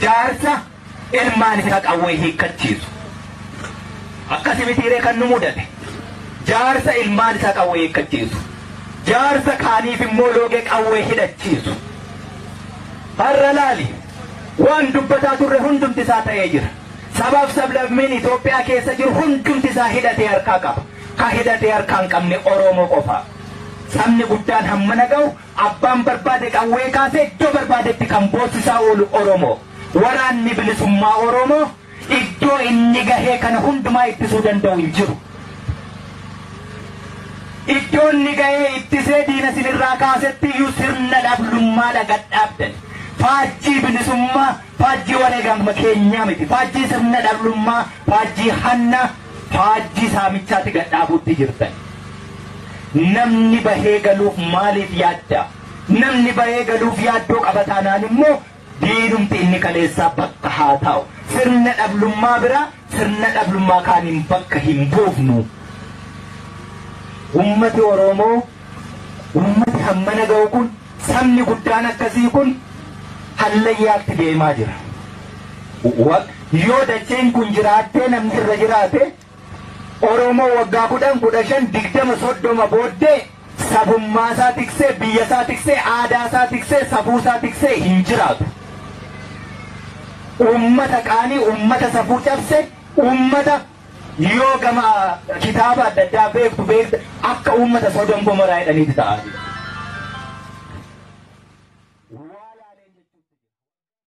Jaarsa ilmaan isaa qawwee hiikkachiisu. Akkasi mitiiree kan nu mudate. Jaarsa ilmaan isaa qawwee hiikkachiisu. Jaarsa kaaniif immoo loogee qawwee hidhachiisu. Har'a laali, waan dubbataa turre hundumti isaa ta'ee jira. Sabaaf sablammiin Itoophiyaa keessa jiru hundumti isaa hidhatee harkaa qaba. Ka hidhatee harkaa hin qabne Oromoo qofa. Sabni guddaan hammana ga'u, abbaan barbaade qawwee kaasee iddoo barbaadetti kan boosisaa oolu Oromoo. Waraanni bilisummaa Oromoo iddoo inni gahee kana hundumaa ittisuu danda'u hin jiru. Iddoo inni gahee ittisee diina sinirraa kaasetti iyyuu sirna dhablummaa dhagadhaabdan. Faajjii bilisummaa, faajjii wareegama keenyaa miti. Faajjii sirna dhablummaa, faajjii hanna, faajjii saamichaatti gadhaabuutti jirtan. Namni bahee galuuf maaliif yaadda? Namni bahee galuuf yaaddoo qaba taanaan immoo diinumti inni kaleessaa bakka haa taa'u. Sirna dhablummaa bira sirna dhablummaa kaaniin bakka hin buufnu. Ummati Oromoo, ummati hammana ga'u kun, sabni guddaan akkasii kun hallayyaatti deemaa jira. Yoo dacheen kun jiraattee namni irra jiraate, Oromoo waggaa 10, 15, 20, 30 booddee sabummaa isaa tiksee, biyya isaa tiksee, aadaa isaa tiksee, safuu isaa tiksee hin jiraatu. Uummata qaanii, uummata safuu cabse, uummata yoo gama kitaaba adda addaa beektu beektu akka uummata Sodom Gomoraa jedhaniiti ta'a.